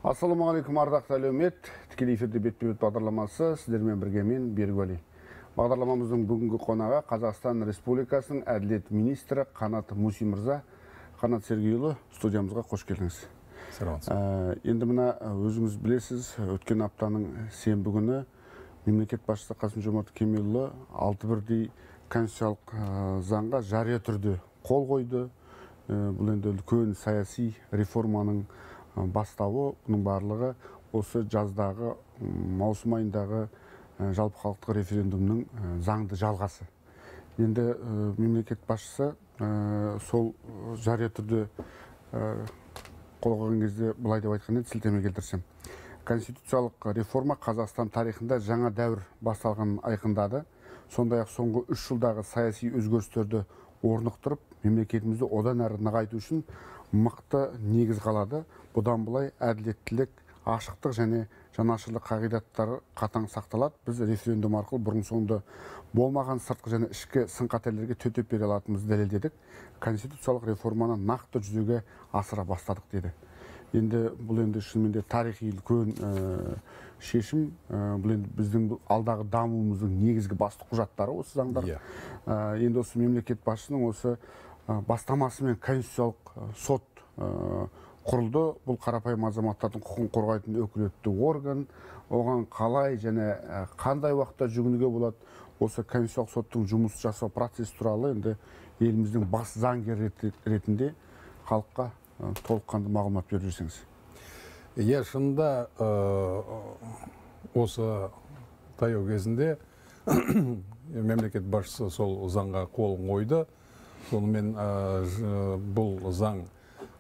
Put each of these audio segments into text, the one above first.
Ассалаумағалейкум, ардақты әлеумет. Тікелей эфирде бетпе-бет бағдарламасы. Сіздермен бірге мен, Берікуәли. Бағдарламамыздың бүгінгі қонағы Қазақстан Республикасының әділет министрі Қанат Мусин мырза. Қанат Сергейұлы, студиямызға қош келдіңіз. Саламатсыз. Енді мына өзіңіз білесіз, өткен аптаның сенбі күні мемлекет басшысы Қасым-Жомарт Кемелұлы 6 бірдей конституциялық заңға жария түрде қол қойды. Бұл енді үлкен саяси реформаның бастауы. Бұның барлығы осы жаздағы, маусым айындағы жалпы халықтық референдумның заңды жалғасы. Енді мемлекет басшысы сол жария түрде қол қойған кезде былай деп айтқан еді, сілтеме келтірсем. Конституциялық реформа Қазақстан тарихында жаңа дәуір басталғанын айқындады. Сондай-ақ соңғы 3 жылдағы саяси өзгерістерді орнықтырып, мемлекетімізді одан әрі нығайту үшін мықты негіз қалады. Бұдан былай әділеттілік, ашықтық және жанашырлық қағидаттары қатаң сақталады. Біз референдум арқылы бұрын-соңды болмаған сыртқы және ішкі сын-қатерлерге төтеп бере алатынымызды дәлелдедік. Конституциялық реформаны нақты жүзеге асыра бастадық деді. Енді бұл енді шынымен де тарихи үлкен шешім. Бұл енді біздің алдағы дамуымыздың негізгі басты құжаттары осы заңдар. Енді осы мемлекет басшысының осы бастамасымен конституциялық сот құрылды. Бұл қарапайым азаматтардың құқығын қорғайтын өкілетті орган. Оған қалай және қандай уақытта жүгінуге болады? Осы конституциялық соттың жұмыс жасау процесі туралы енді еліміздің бас заңгері ретінде халыққа толыққанды мағлұмат беріп жүрсеңіз. Иә, шынында осы таяу кезінде мемлекет басшысы сол заңға қолын қойды. Сонымен бұл заң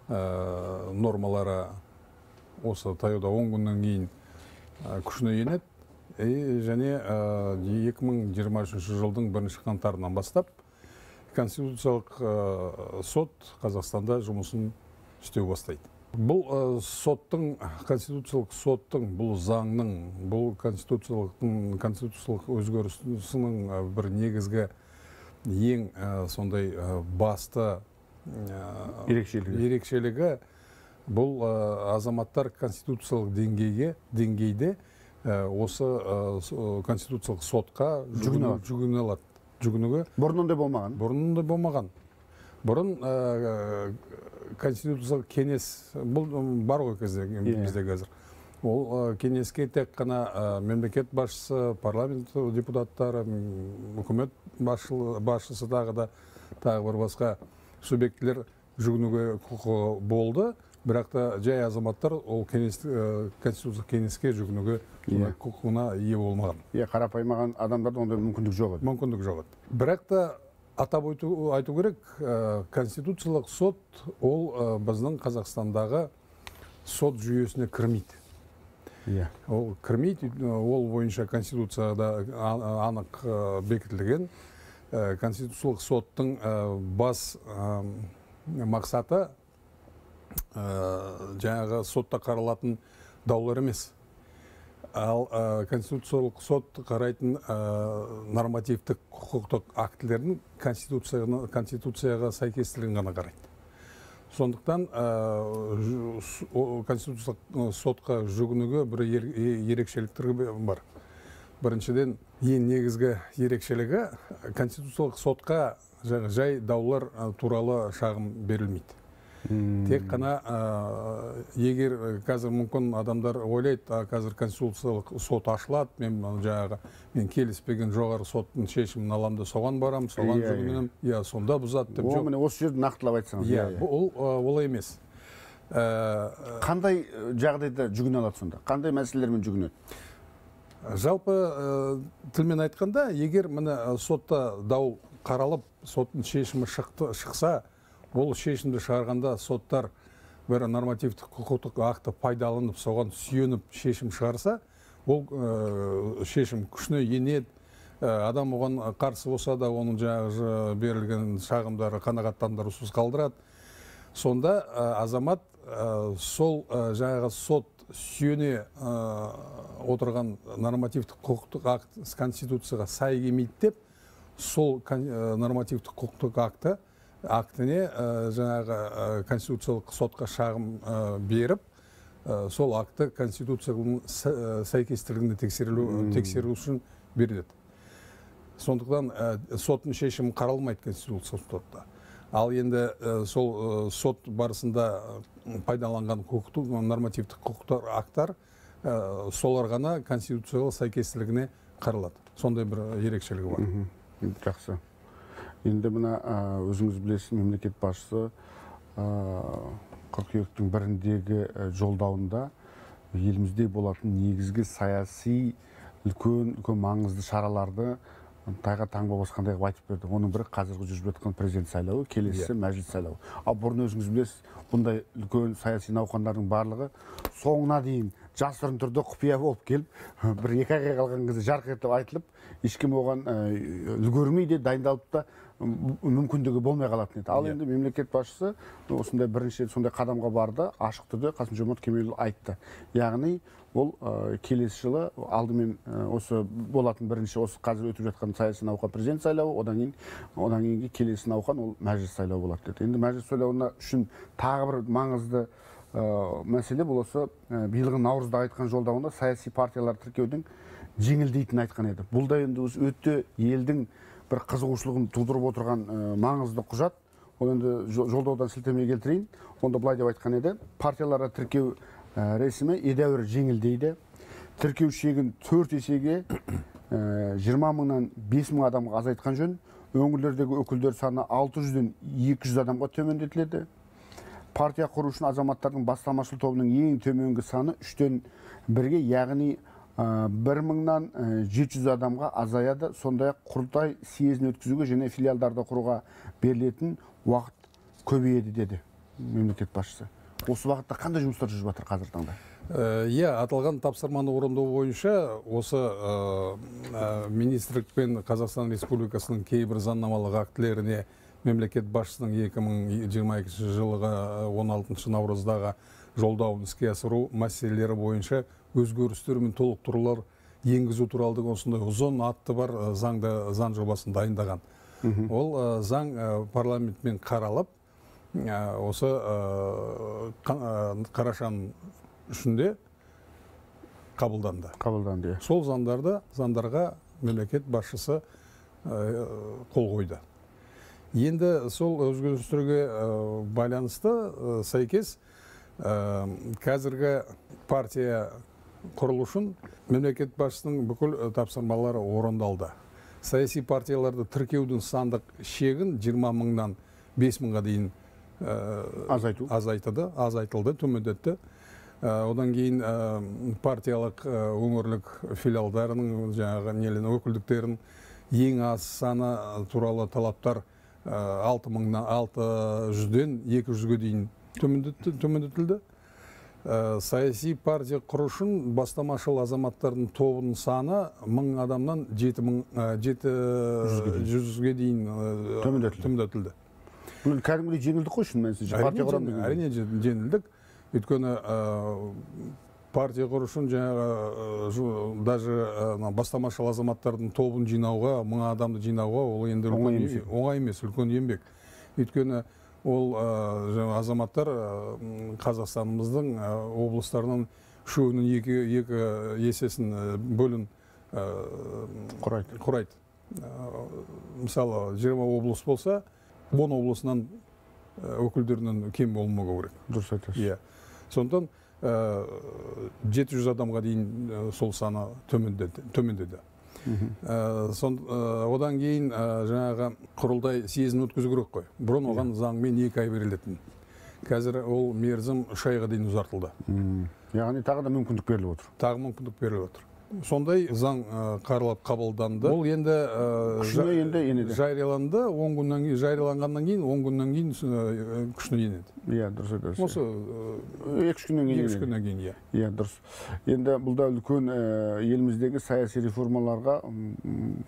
нормалары осы таяуда 10 күннен кейін күшіне енеді. Және 2023 жылдың 1 қаңтарынан бастап Конституциялық сот Қазақстанда жұмысын істеу бастайды. Бұл соттың, конституциялық соттың, бұл заңның, бұл конституциялық өзгерісінің бір негізгі ең сондай басты ерекшелігі бұл азаматтар конституциялық деңгейде осы конституциялық сотқа жүгіне алады. Жүгінуге. Бұрын ондай болмаған? Бұрын ондай болмаған. Бұрын конституциялық кеңес, бұл бар ғой бізде қазір. Ол кеңеске тек қана мемлекет басшысы, парламент депутаттары, үкімет басшысы тағы да тағы бір басқа субъектілер жүгінуге құқығы болды. Бірақ та жай азаматтар ол конституциялық кеңеске жүгінуге құқығына ие болмаған. Иә, қарапайым адамдарда ондай мүмкіндік жоқ еді. Мүмкіндік жоқ еді. Бірақ та атап айту керек, конституциялық сот ол біздің Қазақстандағы сот жүйесіне кірмейді. Ол кірмейді, ол бойынша конституцияда анық бекітілген. Конституциялық соттың бас мақсаты жаңағы сотта қаралатын даулар емес. Ал конституциялық сот қарайтын нормативтік құқықтық актілердің конституцияға сәйкестілігін ғана қарайды. Сондықтан конституциялық сотқа жүгінуге бір ерекшеліктер бар. Біріншіден, ең негізгі ерекшелігі конституциялық сотқа жай даулар туралы шағым берілмейді. Тек қана егер қазір мүмкін адамдар ойлайды, қазір конституциялық сот ашылады, мен жаңағы мен келіспеген жоғары соттың шешімін аламын да соған барамын, соған жүгінемін, иә, сонда бұзады деп. О, міне осы жерді нақтылап айтсаңыз. Иә, ол олай емес. Қандай жағдайда жүгіне алады сонда? Қандай мәселелермен жүгінеді? Жалпы тілмен айтқанда, егер міне сотта дау қаралып, соттың шешімі шықса, ол шешімді шығарғанда соттар бір нормативтік құқықтық акті пайдаланып, соған сүйеніп шешім шығарса, ол шешім күшіне енеді. Адам оған қарсы болса да, оның жаңағы берілген шағымдары қанағаттандырусыз қалдырады. Сонда азамат сол жаңағы сот сүйене отырған нормативтік құқықтық акт конституцияға сай келмейді деп, сол нормативтік құқықтық актіне жаңағы конституциялық сотқа шағым беріп, сол акті конституцияның сәйкестігіне тексеру үшін беріледі. Сондықтан соттың шешімі қаралмайды конституциялық сотта. Ал енді сол сот барысында пайдаланған құқықтық, нормативтік құқықтар, акттар, солар ғана конституциялық сәйкестілігіне қаралады. Сондай бір ерекшелігі бар. Жақсы. Енді мына өзіңіз білесіз, мемлекет басшысы қыркүйектің біріндегі жолдауында елімізде болатын негізгі саяси үлкен маңызды шараларды тайға таңба басқандай қылып айтып берді. Оның бірі қазіргі жүріп жатқан президент сайлауы, келесісі мәжіліс сайлауы. Ал бұрын өзіңіз білесіз, бұндай үлкен саяси науқандардың барлығы соңына дейін жасырын түрде құпия болып келіп, бір екі айға қалған кезде жарқ етіп айтылып, ешкім оған үлгермей де дайындалып та мүмкіндігі болмай қалатын еді. Ал енді мемлекет басшысы осындай бірінші сондай қадамға барды, ашық түрде Қасым-Жомарт Кемелұлы айтты. Яғни ол келесі жылы алдымен осы болатын бірінші осы қазір өтіп жатқан саяси науқан президент сайлауы, одан кейінгі келесі науқан ол мәжіліс сайлауы болады деді. Енді мәжіліс сайлауына үшін тағы бір маңызды мәселе бұл осы биылғы наурызда айтқан жолдауында саяси партиялар тіркеудің жеңілдейтінін айтқан еді. Бұл да енді өте елдің бір қызығушылығын тудырып отырған маңызды құжат. Ол енді жолдаудан сілтеме келтірейін. Онда былай деп айтқан еді: партияларға тіркеу рәсімі едәуір жеңілдейді. Тіркеу шегін 4 есеге 20 мыңнан 5 мың адамға азайтқан жөн. Өңірлердегі өкілдер саны 600-ден 200 адамға төмендетіледі. Партия құру үшін азаматтардың бастамашыл тобының ең төменгі саны 3-тен 1-ге, яғни 1 мыңнан 700 адамға азаяды. Сондай-ақ құрылтай съезін өткізуге және филиалдарды құруға берілетін уақыт көбейеді деді мемлекет басшысы. Осы бағытта қандай жұмыстар жүріп жатыр қазіргі таңда? Иә, аталған тапсырманы орындау бойынша осы министрлік пен Қазақстан Республикасының кейбір заңнамалық актілеріне мемлекет басшысының 2022 жылғы 16 наурыздағы жолдауын іске асыру мәселелері бойынша өзгерістер мен толықтырулар енгізу туралы осындай ұзын атты бар заң жобасын дайындаған. Ол заң парламентпен қаралып, осы қарашаның үшінде қабылданды. Қабылданды. Сол заңдарға мемлекет басшысы қол қойды. Енді сол өзгерістерге байланысты сәйкес қазіргі партия құрылу үшін мемлекет басшысының бүкіл тапсырмалары орындалды. Саяси партияларды тіркеудің сандық шегін 20 мыңнан 5 мыңға дейін азайтылды, төмендетті. Одан кейін партиялық өңірлік филиалдарының жаңағы нелін өкілдіктерін ең аз саны туралы талаптар 600-ден 200-ге дейін төмендетілді. Саяси партия құру үшін бастамашыл азаматтардың тобының саны 1000 адамнан 700-ге дейін төмендетілді. Бұл кәдімгідей жеңілдік қой шын мәнісінде. Партия құрам деген. Әрине жеңілдік. Өйткені партия құру үшін жаңағы даже бастамашыл азаматтардың тобын жинауға, 1000 адамды жинауға ол енді оңай емес, үлкен еңбек. Өйткені ол азаматтар Қазақстанымыздың облыстарынан үшеуінің екі есесін бөлін құрайды. Мысалы, 20 облыс болса, 10 облысынан өкілдерінен кем болмауы керек. Дұрыс айтасыз. Сондықтан 700 адамға дейін сол саны төмендеді. Одан кейін жаңағы құрылтай съезін өткізу керек қой. Бұрын оған заңмен 2 ай берілетін. Қазір ол мерзім 3 айға дейін ұзартылды. Яғни тағы да мүмкіндік беріліп отыр. Тағы мүмкіндік беріліп отыр. Сондай заң қаралып қабылданды. Ол енді күшіне енді енеді. Жарияланды, 10 күннен кейін жарияланғаннан кейін 10 күннен кейін күшіне енеді. Иә, дұрыс айтасыз. Осы 2-3 күннен кейін. 2-3 күннен кейін, иә. Иә, дұрыс. Енді бұл да үлкен еліміздегі саяси реформаларға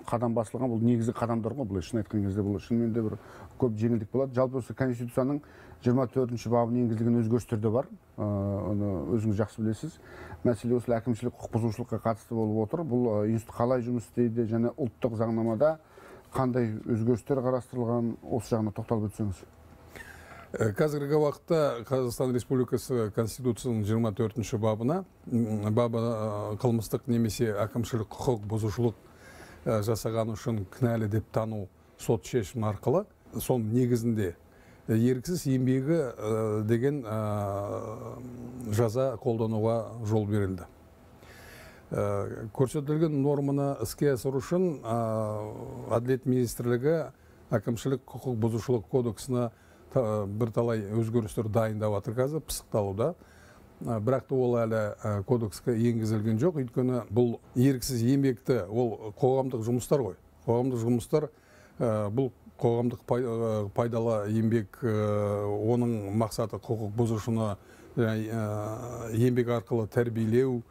қадам басылған, бұл негізгі қадамдар ғой, бұл шын айтқан кезде бұл шынымен де бір көп жеңілдік болады. Жалпы осы Конституцияның 24-ші бабына енгізілген өзгерістер де бар. Оны өзіңіз жақсы білесіз. Мәселе осы әкімшілік құқық бұзушылыққа қатысты болып отыр. Бұл институт қалай жұмыс істейді және ұлттық заңнамада қандай өзгерістер қарастырылған, осы жағына тоқталып өтсеңіз. Қазіргі уақытта Қазақстан Республикасы Конституциясының 24-ші бабы қылмыстық немесе әкімшілік құқық бұзушылық жасаған үшін кінәлі деп тану сот шешімі арқылы, соның негізінде еріксіз еңбегі деген жаза қолдануға жол берілді. Көрсетілген норманы іске асыру үшін Әділет министрлігі әкімшілік құқық бұзушылық кодексіне бірталай өзгерістер дайындап жатыр, қазір пысықталуда. Бірақ та ол әлі кодекске енгізілген жоқ, өйткені бұл еріксіз еңбекті, ол қоғамдық жұмыстар ғой. Қоғамдық жұмыстар, бұл қоғамдық пайдалы еңбек, оның мақсаты құқық бұзушыны еңбек арқылы тәрбиелеу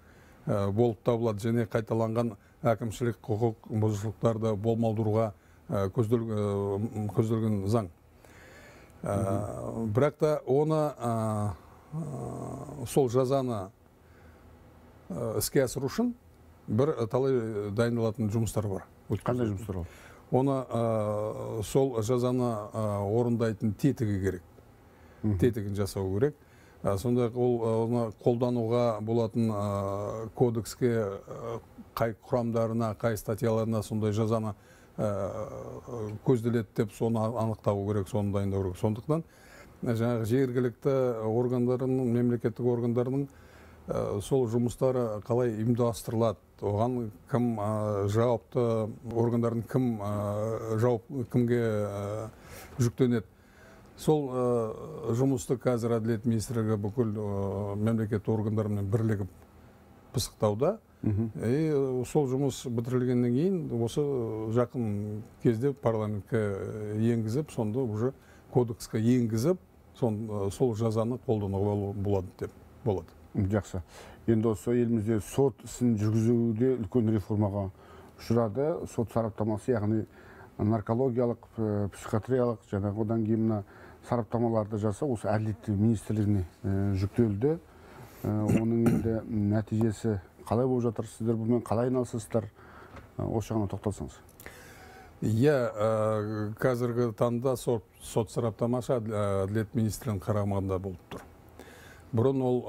болып табылады және қайталанған әкімшілік құқық бұзушылықтарды болмалдыруға көзделген заң. Бірақ та оны сол жазаны іске асыру үшін бір талай дайындалатын жұмыстар бар. Қандай жұмыстар ол? Оны сол жазаны орындайтын тетігі керек. Тетігін жасау керек. Сондай-ақ ол оны қолдануға болатын кодекске қай құрамдарына, қай статьяларына сондай жазаны көзделеді деп соны анықтау керек, соны дайындау керек. Сондықтан жаңағы жергілікті органдарының, мемлекеттік органдарының сол жұмыстары қалай ұйымдастырылады, оған кім жауапты, органдардың кім жауап, кімге жүктенеді. Сол жұмысты қазір Әділет министрлігі бүкіл мемлекеттік органдармен бірлігіп пысықтауда. И сол жұмыс бітірілгеннен кейін осы жақын кезде парламентке енгізіп, сонда уже кодекске енгізіп, сол жазаны қолдануға болады деп болады. Жақсы. Енді осы елімізде сот ісін жүргізуде үлкен реформаға ұшырады. Сот сараптамасы, яғни наркологиялық, психиатриялық, жаңағы одан кейін мына сараптамаларды жасау осы Әділет министрлігіне жүктелді. Оның енді нәтижесі қалай болып жатыр, сіздер бұнымен қалай айналысасыздар? Осы жағына тоқталсаңыз. Иә, қазіргі таңда сот сараптамасы Әділет министрлігінің қарамағында болып тұр. Бұрын ол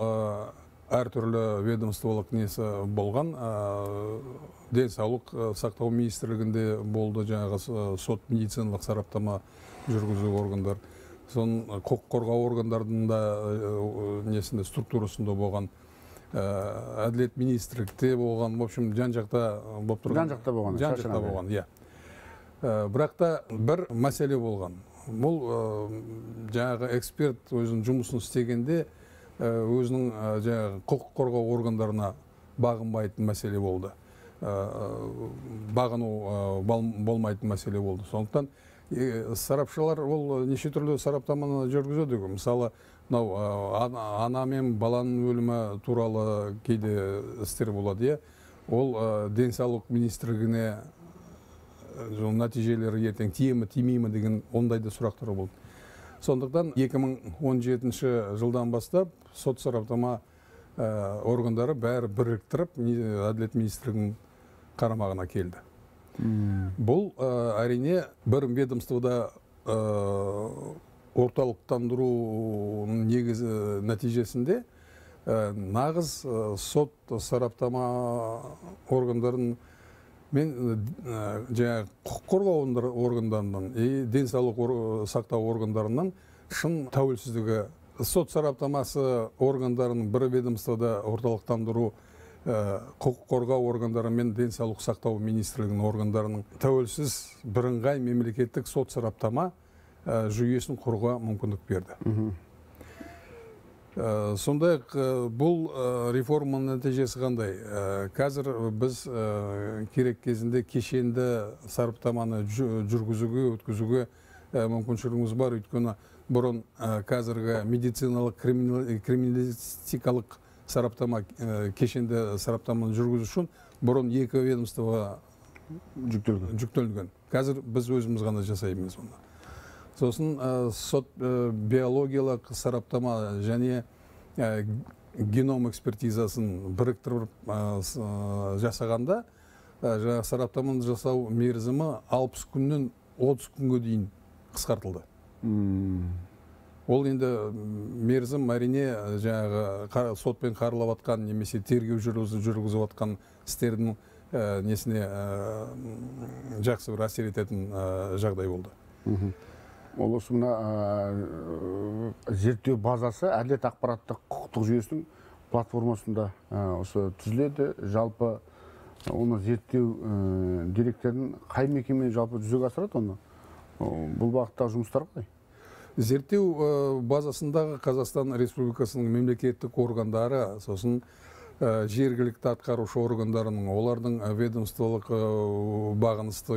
әртүрлі ведомстволық несі болған, денсаулық сақтау министрлігінде болды, жаңағы сот медициналық сараптама жүргізу органдар, соның құқық қорғау органдарының да несінде, структурасында болған, Әділет министрлікте болған, в общем, жан-жақта болып тұрған. Жан-жақта болған. Жан-жақта болған, иә. Бірақ та бір мәселе болған. Бұл жаңағы эксперт өзінің жұмысын істегенде өзінің жаңағы құқық қорғау органдарына бағынбайтын мәселе болды. Бағыну болмайтын мәселе болды. Сондықтан сарапшылар ол неше түрлі сараптаманы жүргізеді. Мысалы, мынау ана мен баланың өлімі туралы кейде істер болады, иә. Ол денсаулық министрлігіне нәтижелері ертең тие ме, тимей ме деген ондай да сұрақтар болды. Сондықтан 2017 жылдан бастап сот сараптама органдары бәрі біріктіріп Әділет министрлігінің қарамағына келді. Бұл әрине бір ведомствода орталықтандыру негізі нәтижесінде нағыз сот сараптама органдарын мен жаңағы құқық қорғау органдарынан и денсаулық сақтау органдарынан шын тәуелсіздігі сот сараптамасы органдарының бір ведомствода орталықтандыру құқық қорғау органдары мен денсаулық сақтау министрлігінің органдарының тәуелсіз бірыңғай мемлекеттік сот сараптама жүйесін құруға мүмкіндік берді. Сондай-ақ бұл реформаның нәтижесі қандай? Қазір біз керек кезінде кешенді сараптаманы жүргізуге, өткізуге мүмкіншілігіміз бар. Өйткені бұрын қазіргі медициналық, криминалистикалық сараптама, кешенді сараптаманы жүргізу үшін бұрын екі ведомствоға жүктелген. Қазір біз өзіміз ғана жасаймыз оны. Сосын сот биологиялық сараптама және геном экспертизасын біріктіріп жасағанда, жаңағы сараптаманы жасау мерзімі 60 күннен 30 күнге дейін қысқартылды. Ол енді мерзім әрине жаңағы сотпен қаралып жатқан немесе тергеу жүргізіп жатқан істердің несіне жақсы бір әсер ететін жағдай болды. Ол осы мына зерттеу базасы әділет ақпараттық құқықтық жүйесінің платформасында осы түзіледі. Жалпы оны зерттеу деректерін қай мекеме жалпы жүзеге асырады оны? Бұл бағыттағы жұмыстар қалай? Зерттеу базасындағы Қазақстан Республикасының мемлекеттік органдары, сосын жергілікті атқарушы органдарының, олардың ведомстволық бағынысты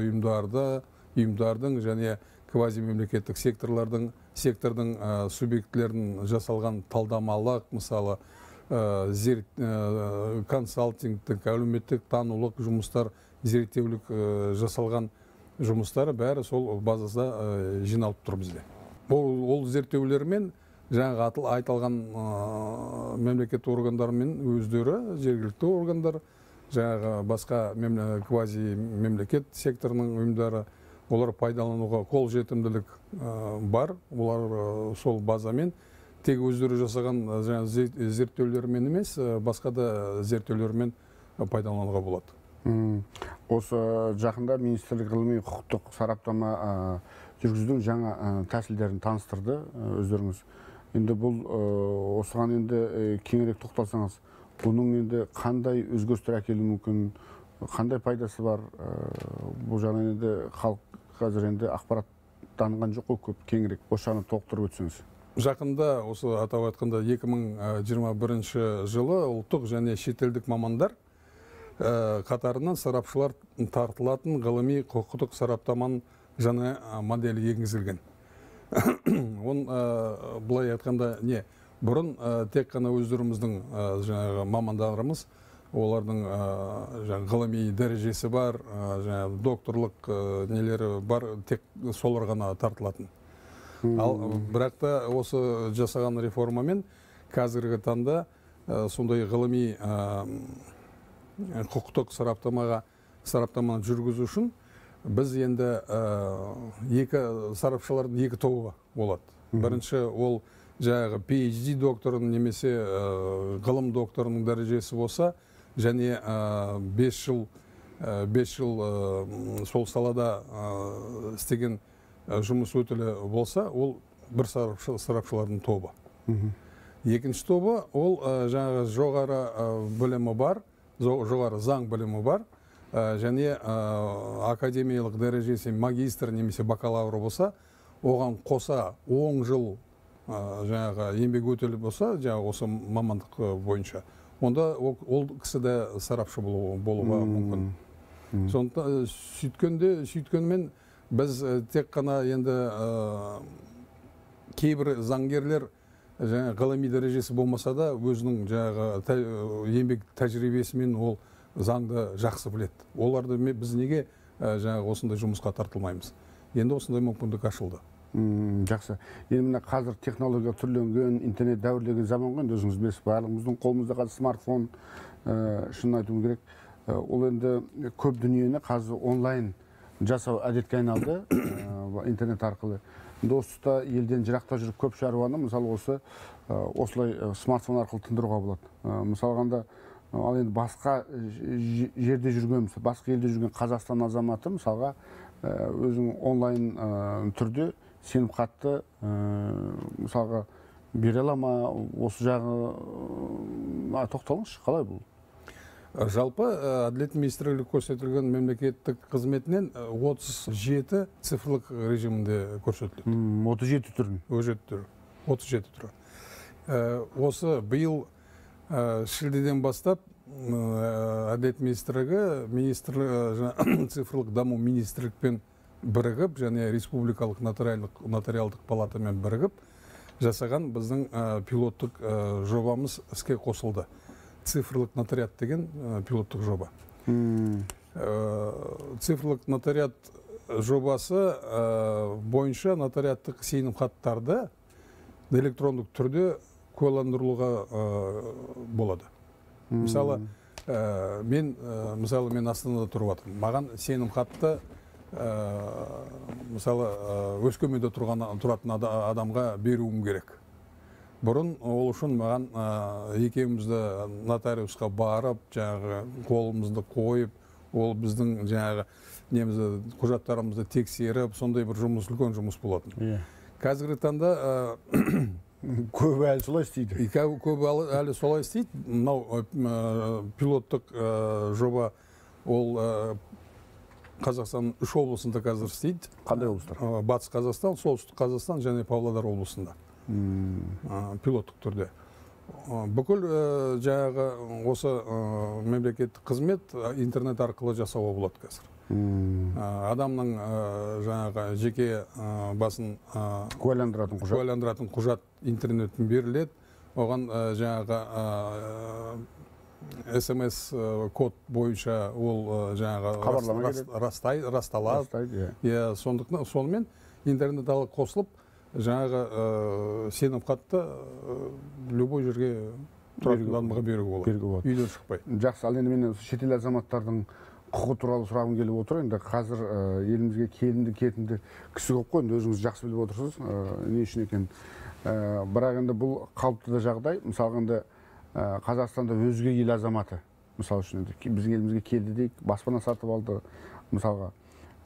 ұйымдардың және квазимемлекеттік сектордың субъектілерінің жасалған талдамалық, мысалы, консалтингтік, әлеуметтік танулық жұмыстар, зерттеулік жасалған жұмыстары бәрі сол базада жиналып тұр бізде. Ол зерттеулермен жаңағы айтылған мемлекет органдарымен өздері, жергілікті органдар, жаңағы басқа квази мемлекет секторының ұйымдары, олар пайдалануға қол жетімділік бар. Олар сол базамен тек өздері жасаған зерттеулермен емес, басқа да зерттеулермен пайдалануға болады. Осы жақында министрлік ғылыми құқықтық сараптама жүргізудің жаңа тәсілдерін таныстырды өздеріңіз. Енді бұл осыған енді кеңірек тоқталсаңыз, бұның енді қандай өзгерістер әкелуі мүмкін, қандай пайдасы бар? Бұл жағынан енді халық қазір енді ақпараттанған жоқ қой көп, кеңірек осы жағынан толықтырып өтсеңіз. Жақында, осы атап айтқанда 2021 жылы ұлттық және шетелдік мамандар қатарынан сарапшылар тартылатын ғылыми құқықтық сараптаманың жаңа моделі енгізілген. Он былай айтқанда не, бұрын тек қана өздеріміздің жаңағы мамандарымыз, олардың жаңағы ғылыми дәрежесі бар, жаңағы докторлық нелері бар, тек солар ғана тартылатын. Ал бірақ та осы жасаған реформамен қазіргі таңда сондай ғылыми құқықтық сараптаманы жүргізу үшін біз енді екі сарапшылардың екі тобы болады. Бірінші ол жаңағы PhD докторының немесе ғылым докторының дәрежесі болса, және 5 жыл сол салада істеген жұмыс өтілі болса, ол бір сарапшылардың тобы. Екінші тобы ол жаңағы жоғары білімі бар, жоғары заң білімі бар, және академиялық дәрежесі магистр немесе бакалавр болса, оған қоса 10 жыл жаңағы еңбек өтілі болса, жаңағы осы мамандық бойынша, онда ол кісі де сарапшы болуға мүмкін. Сондықтан сөйткенмен біз тек қана енді кейбір заңгерлер жаңағы ғылыми дәрежесі болмаса да өзінің жаңағы еңбек тәжірибесімен ол заңды жақсы біледі. Оларды біз неге жаңағы осындай жұмысқа тартылмаймыз? Енді осындай мүмкіндік ашылды. Жақсы. Енді мына қазір технология түрленген, интернет дәуірлеген заман ғой, енді өзіңіз білесіз, барлығымыздың қолымызда қазір смартфон, шынын айтуым керек. Ол енді көп дүниені қазір онлайн жасау әдетке айналды, интернет арқылы. Енді осы тұста елден жырақта жүріп көп шаруаны, мысалы, осылай смартфон арқылы тындыруға болады. Мысалғанда, ал енді басқа жерде жүрген, басқа елде жүрген Қазақстан азаматы, мысалға, өзің онлайн түрде сенім хатты, мысалға, бере ала ма, осы жағы тоқталыңызшы, қалай бұл? Жалпы Әділет министрлігі көрсетілген мемлекеттік қызметінен 37 цифрлық режимінде көрсетіледі. 37 түрін? 37 түрі. Осы биыл шілдеден бастап Әділет министрлігі цифрлық даму министрлікпен бірігіп және республикалық нотариалдық палатамен бірігіп жасаған біздің пилоттық жобамыз іске қосылды. Цифрлық нотариат деген пилоттық жоба. Цифрлық нотариат жобасы бойынша нотариаттық сенім хаттарды электрондық түрде куәландыруға болады. Мысалы, мен Астанада тұрып жатырмын. Маған сенім хатты Мысалы, Өскеменде тұратын адамға беруім керек. Бұрын ол үшін маған екеумізді нотариусқа барып, жаңағы қолымызды қойып, ол біздің жаңағы немізді, құжаттарымызды тексеріп, сондай бір жұмыс, үлкен жұмыс болатын. Қазіргі таңда Көбі әлі солай істейді. Көбі әлі солай істейді. Мынау пилоттық жоба, ол Қазақстанның 3 облысында қазір істейді. Қандай облыстар? Батыс Қазақстан, Солтүстік Қазақстан және Павлодар облысында. Пилоттық түрде. Бүкіл жаңағы осы мемлекеттік қызмет интернет арқылы жасауға болады қазір. Адамның жаңағы жеке басын куәландыратын құжат. Куәландыратын құжат интернеттен беріледі. Оған жаңағы СМС код бойынша ол жаңағы хабарлама келеді. Расталады. Растайды, иә. Иә, сондықтан сонымен интернет арқылы қосылып, жаңағы сенім хатты любой жерге тұратын адамға беруге болады. Беруге болады. Үйден шықпай. Жақсы, ал енді мен шетел азаматтардың құқы туралы сұрағым келіп отыр. Енді қазір елімізге келімді кетімді кісі көп қой, енді өзіңіз жақсы біліп отырсыз, не үшін екенін. Бірақ енді бұл қалыпты да жағдай. Мысалға енді Қазақстанда өзге ел азаматы, мысалы үшін енді біздің елімізге келді дейік, баспана сатып алды мысалға.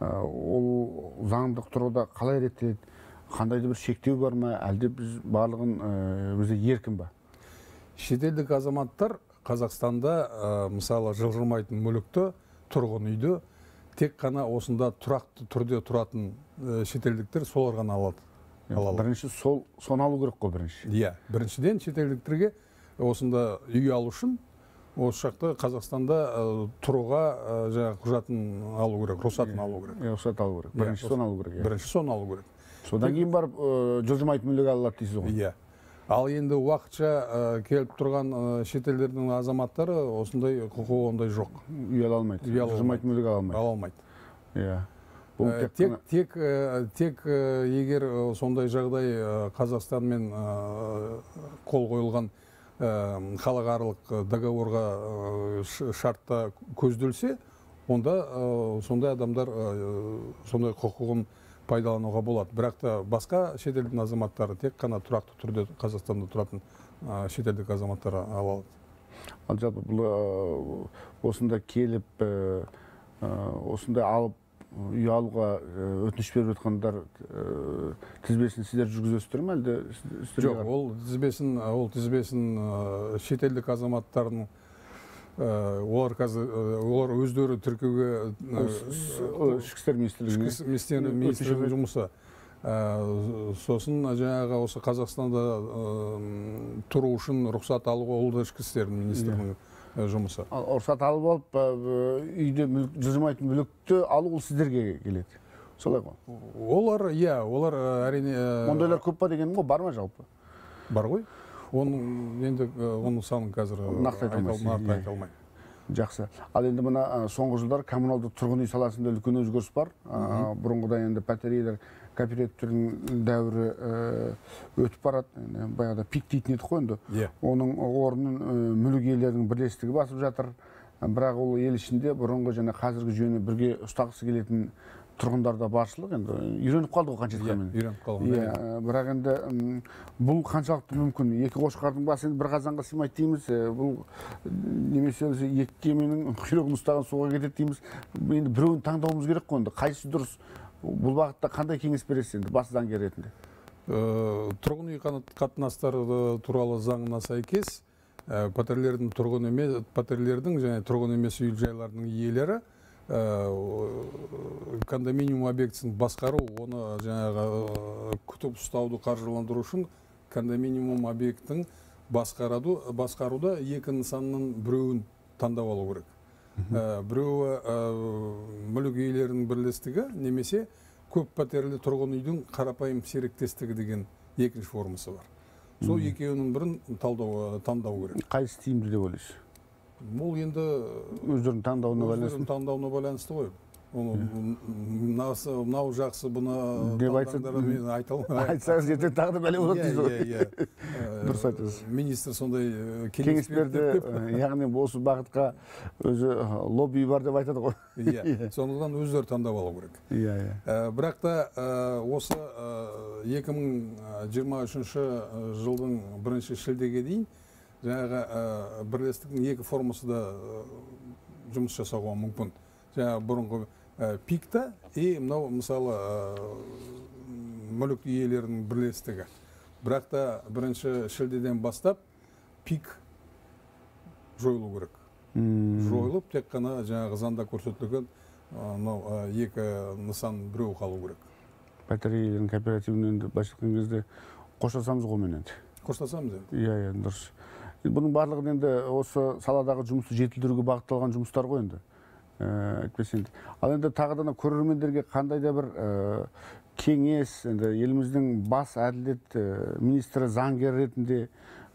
Ол заңдық тұрғыда қалай реттеледі? Қандай да бір шектеу бар ма, әлде біз барлығын бізде еркін ба? Шетелдік азаматтар Қазақстанда мысалы жылжымайтын мүлікті, тұрғын үйді тек қана осында тұрақты түрде тұратын шетелдіктер солар ғана алады. Ала алады. Бірінші соны алу керек қой бірінші. Иә, біріншіден шетелдіктерге осында үй алу үшін осы жақта Қазақстанда тұруға жаңағы құжатын алу керек, рұқсатын алу керек. Иә, рұқсат алу керек. Иә, Бірінші соны алу керек, иә. Бірінші соны алу керек. Содан кейін барып жылжымайтын мүлік ала алады дейсіз ғой. Иә. Ал енді уақытша келіп тұрған шетелдердің азаматтары осындай құқығы ондай жоқ. Үй ала алмайды. Үй ала Жылжымайтын алмайды. мүлік ала алмайды. Ала алмайды. Иә. Бұл тек қана Тек егер сондай жағдай Қазақстанмен қол қойылған халықаралық договорға шартта көзделсе, онда сондай адамдар сондай құқығын пайдалануға болады. Бірақ та басқа шетелдің азаматтары тек қана тұрақты түрде Қазақстанда тұратын шетелдік азаматтар ала алады. Ал жалпы бұл осында келіп, осында алып үй алуға өтініш беріп жатқандар тізбесін сіздер жүргізесіздер ме, әлде сіздерге Жоқ, қарап? ол тізбесін шетелдік азаматтардың олар қазір олар өздері тіркеуге, Ол Ішкі істер министрлігіне? Ішкі істер Өтініш министрлігінің береді. жұмысы. Сосын жаңағы осы Қазақстанда тұру үшін рұқсат алуға ол да Ішкі істер министрлігінің жұмысы. Ал рұқсат алып алып, үйде жылжымайтын мүлікті алу ол сіздерге келеді. Солай ғой? Олар, иә, олар әрине Ондайлар көп па дегенім ғой, бар ма жалпы? Бар ғой. Оның енді оның санын қазір Нақты айта алмайсыз. нақты айта алмаймын. Жақсы. Ал енді мына соңғы жылдары коммуналдық тұрғын үй саласында үлкен өзгеріс бар. Бұрынғыдай енді пәтер иелер кооперативтерінің дәуірі өтіп барады. Енді баяғыда пик дейтін едік қой енді. Оның орнын мүлік иелерінің бірлестігі басып жатыр. Бірақ ол ел ішінде бұрынғы және қазіргі жүйені бірге ұстағысы келетін тұрғындар да баршылық. Енді үйреніп қалды ғой қанша айтқанмен. Үйреніп қалған, Иә, әрине. бірақ енді бұл қаншалықты мүмкін? Екі қошқардың басы енді бір қазанға сыймайды дейміз. Бұл немесе екі кеменің құйрығын ұстаған суға кетеді дейміз. Енді біреуін таңдауымыз керек қой енді. Қайсысы дұрыс? Бұл бағытта қандай кеңес бересіз енді бас заңгер ретінде? Тұрғын үй қатынастары туралы заңына сәйкес пәтерлердің тұрғын емес, пәтерлердің және тұрғын емес үй жайларының иелері кондоминиум объектісін басқару, оны жаңағы күтіп ұстауды қаржыландыру үшін кондоминиум объектін басқаруда екі нысанның біреуін таңдап алу керек. Біреуі мүлік иелерінің бірлестігі немесе көп пәтерлі тұрғын үйдің қарапайым серіктестігі деген екінші формасы бар. Сол екеуінің бірін таңдау керек. Қайсысы тиімді деп ойлайсыз? Ол енді өздерінің таңдауына байланысты. Өздерінің таңдауына байланысты ғой. Мынау жақсы, бұны деп айтсаңыз ертең тағы да бәле болады дейсіз ғой. Иә. Дұрыс айтасыз. Министр сондай кеңес берді, яғни осы бағытқа өзі лобби бар деп айтады ғой. Иә, сондықтан өздері таңдап алу керек. Иә. Бірақ та осы 2023 жылдың 1 шілдеге дейін жаңағы бірлестіктің екі формасы да жұмыс жасауға мүмкін. Жаңағы бұрынғы ПИКта и мынау мысалы мүлік иелерінің бірлестігі. Бірақ та 1 шілдеден бастап ПИК жойылу керек. Жойылып, тек қана жаңағы заңда көрсетілген мынау екі нысан біреу қалу керек. Пәтер иелерінің кооперативін енді былайша айтқан кезде қоштасамыз ғой мен енді. Қоштасамыз енді. Иә, дұрыс. Бұның барлығы енді осы саладағы жұмысты жетілдіруге бағытталған жұмыстар ғой енді. Әйтпесе енді. Ал енді тағы да көрермендерге қандай да бір кеңес, енді еліміздің бас әділет министрі заңгер ретінде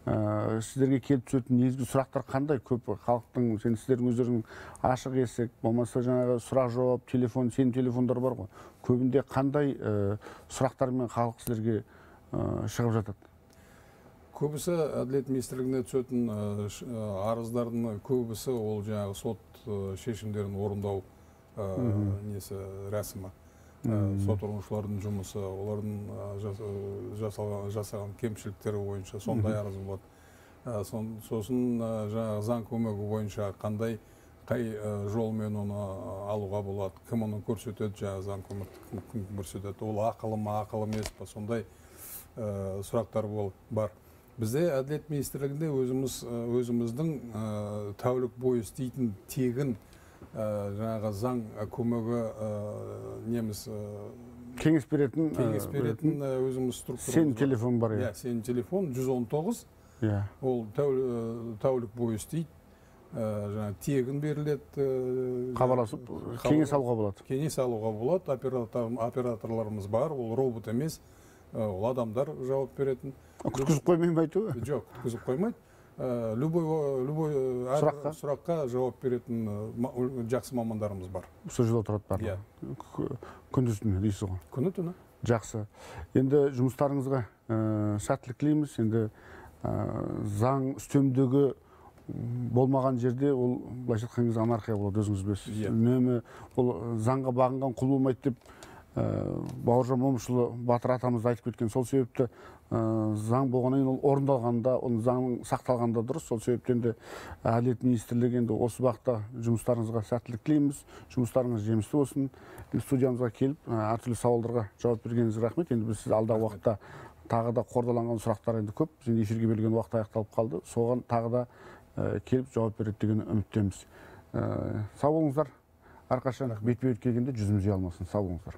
сіздерге келіп түсетін негізгі сұрақтар қандай? Көп халықтың, сіздердің өздерінің ашық есік, болмаса жаңағы сұрақ жауап, телефон, сенім телефондар бар ғой. Көбінде қандай сұрақтармен халық сіздерге шығып жатады? Көбісі әділет министрлігіне түсетін арыздардың көбісі ол жаңағы сот шешімдерін орындау несі рәсімі. Сот орындаушылардың жұмысы, олардың жасаған кемшіліктері бойынша сондай арыз болады. Сосын жаңағы заң көмегі бойынша қандай қай жолмен оны алуға болады, кім оны көрсетеді, жаңағы заң көмекті кім көрсетеді, ол ақылы ма, ақылы емес па, сондай сұрақтар бар. Бізде әділет министрлігінде өзіміздің тәулік бойы істейтін тегін жаңағы заң көмегі неміз кеңес беретін өзіміз структура. Сенім телефон бар. Иә, сенім телефон 119. Иә. Ол тәулік бойы істейді. Жаңа тегін беріледі. Хабарласып кеңес алуға болады. Кеңес алуға болады. Операторларымыз бар, ол робот емес, ол адамдар жауап беретін. Күткізіп қоймай ма айтуы? Жоқ, күткізіп қоймайды. Любой сұраққа жауап беретін жақсы мамандарымыз бар. Сол жерде отырады барлығы. Күндіз түні дейсіз ғой? Күні түні. Жақсы. Енді жұмыстарыңызға сәттілік тілейміз. Енді заң үстемдігі болмаған жерде ол былайша айтқан кезде анархия болады, өзіңіз білесіз. Үнемі ол заңға бағынған құл болмайды деп Бауыржан Момышұлы батыр атамыз айтып кеткен. Сол себепті заң болғаннан кейін ол орындалғанда, оның заңның сақталғанда дұрыс. Сол себептен де әділет министрлігі енді осы бағытта жұмыстарыңызға сәттілік тілейміз. Жұмыстарыңыз жемісті болсын. Студиямызға келіп әртүрлі сауалдарға жауап бергеніңізге рахмет. Енді біз сіз алдағы уақытта тағы да қордаланған сұрақтар енді көп. Біз енді эфирге берілген уақыт аяқталып қалды. Соған тағы да келіп жауап береді деген үміттеміз. Сау болыңыздар. Әрқашан бетпе-бет келгенде жүзіміз ұялмасын. Сау болыңыздар.